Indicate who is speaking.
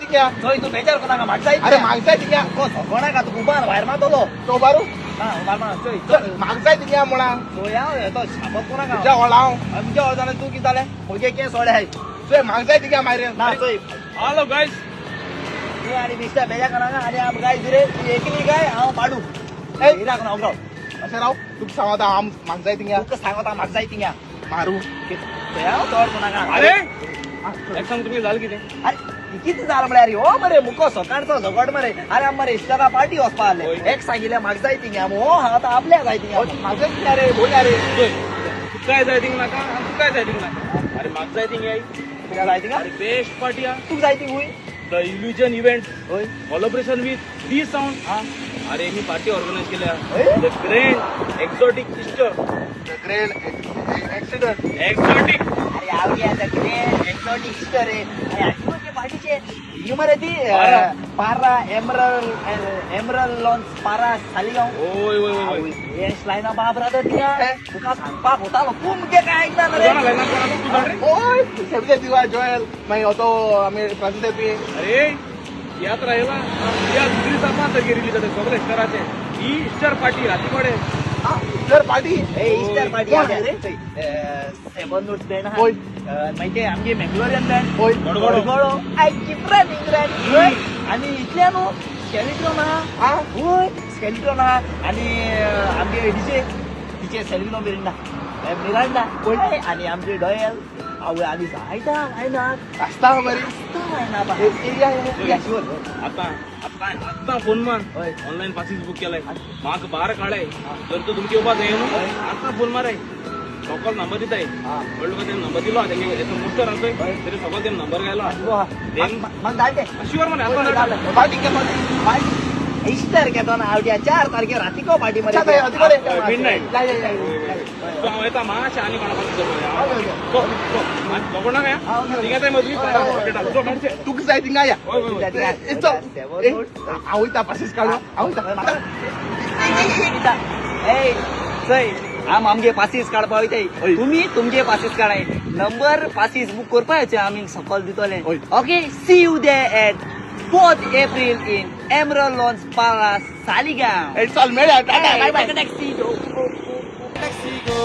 Speaker 1: थिंगा.
Speaker 2: चोय, तूं बेजार कोणाका, म्हाका जाय.
Speaker 1: अरे, म्हाका जाय थिंगा.
Speaker 2: कोणाका तुका उबार भायर मारतलो.
Speaker 1: तो बारू.
Speaker 2: हा, उबार मार, चोय चल.
Speaker 1: म्हाका जाय थिंगा म्हणा.
Speaker 2: चोय, हांव तो शाबत कोणाका.
Speaker 1: तुज्या व्हडा हांव.
Speaker 2: तुमच्या व्हड जालें, तूं कितें जालें? म्हगे केस सोडे हाय.
Speaker 1: चोय, म्हाका जाय थिंगा मागीर.
Speaker 2: ना, चोय.
Speaker 3: Hello guys.
Speaker 2: तूं आनी मिस्टर बेजार कोणाका आनी आम गाय रे, तूं एकली काय हांव पाडू हिरा कोण हांव.
Speaker 1: अशें राव, तुका सांगता हांव, म्हाका जाय थिंगा.
Speaker 2: तुका सांगता, म्हाका जाय थिंगा.
Speaker 1: मारू.
Speaker 2: चोय, हांव चड कोणाका.
Speaker 3: अरे, एक सांग, तुमी जालें कितें?
Speaker 2: अरे, कितें जालें म्हळ्यार, हो मरे मुको सकाळचो झगड मरे. अरे, आम मरे इश्टारा पार्टी वचपा आसले. एक सांगिल्लें म्हाका जाय थिंगा, हो आतां आपल्याक जाय थिंगा.
Speaker 1: म्हाका जाय थिंगा रे, बोल रे.
Speaker 3: चोय, तुकाय जाय थिंग नाका आनी तुकाय जाय थिंग नाका. अरे, म्हाका जाय थिंग याय.
Speaker 2: तुका जाय थिंगा.
Speaker 3: अरे, बेस्ट पार्टी हा.
Speaker 2: तुका जाय थिंग हुय.
Speaker 3: The illusion event
Speaker 2: हय.
Speaker 3: Collaboration with the sound.
Speaker 2: हा.
Speaker 3: अरे, मी पार्टी ऑर्गनायज केल्या.
Speaker 2: हय?
Speaker 3: The grand exotic Easter.
Speaker 1: The grand accident.
Speaker 3: Exotic.
Speaker 2: अरे, आवडी आता ग्रेट एक्झॉटिक इस्टर रे. अरे, आजी पार्टीचे ही मरे ती.
Speaker 3: पारा.
Speaker 2: पारा एमरल, एमरल लॉन्स पारा सालिगांव.
Speaker 3: होय होय होय होय.
Speaker 2: येस, लायना बाब राहता तिका. तुका सांगपाक होतालो, तूं मुगे काय ऐकना रे.
Speaker 3: कोणा लायना, कोणा तूं जाण रे.
Speaker 1: ओय, सेबजे दिवा जोएल, मागीर तो आमी फ्रांसीस पी.
Speaker 3: अरे, तियात्र आयला, तियात्र दुसरी 4-5 तारखेर रिलीज जाता सगळे इस्टराचे. ही इस्टर पार्टी राती कडेन.
Speaker 1: Easter party.
Speaker 2: ए, इस्टर पार्टी.
Speaker 1: कोण रे?
Speaker 2: सेवन नोट्स बँड आहा.
Speaker 1: होय.
Speaker 2: मागीर ते आमगे मेंगलोरियन बँड.
Speaker 1: होय.
Speaker 3: गडगडो.
Speaker 2: गडगडो I चित्रान इंग्रॅन. आनी इतल्या न्हू, स्केलिट्रॉन आहा.
Speaker 1: हा.
Speaker 2: होय, स्केलिट्रॉन आहा. आनी आमगे डीजे डीजे सेल्विनो मिरिंडा, मिरांडा.
Speaker 1: होय.
Speaker 2: आनी आमचे डॉयल आवय आनी जायता लायना.
Speaker 1: आसता मरे.
Speaker 2: लायना.
Speaker 1: या या.
Speaker 2: शुअर.
Speaker 3: आता आता आत्तां फोन मार.
Speaker 2: हय.
Speaker 3: ऑनलायन पासीस बूक केलाय, म्हाका बार काडाय. जर तूं तुमगे येवपा जाय न्हू, आतां फोन माराय, सकल नंबर दिताय. कळ्ळें तुका? तें नंबर दिलो तेंगे मुस्टर आसा.
Speaker 2: हय.
Speaker 3: तेणे सकल तें नंबर घायलो.
Speaker 2: म्हाका धाडटे.
Speaker 3: शुअर मरे, आतां धाड.
Speaker 1: Party K party.
Speaker 2: इस्टर घेतो ना आवड्या, 4 तारखेर रातीको पार्टी मरे.
Speaker 1: अच्छा, राती मरे.
Speaker 3: मिडनायट.
Speaker 1: या या या.
Speaker 3: सो हांव येता मातशें आनी कोणा पासून.
Speaker 1: हय,
Speaker 3: झगडना काय थिंगा जाय मजवी.
Speaker 1: तुका जाय थिंगा या.
Speaker 3: हय हय हय.
Speaker 1: ए, चल. ए, हांव वयता पासीस काडून, हांव वयता.
Speaker 2: ए चय, आम आमगे पासीस काडपा वयताय.
Speaker 1: हय.
Speaker 2: तुमी तुमगे पासीस काडाय. नंबर पासीस बूक करपाचे आमी सकल दितले.
Speaker 1: हय.
Speaker 2: Okay, see you there at 4th April in Emerald Lawns, Parra, Saligao.
Speaker 1: ए, चल मेळया, Tata, bye bye.
Speaker 2: Taxi.
Speaker 4: Taxi go.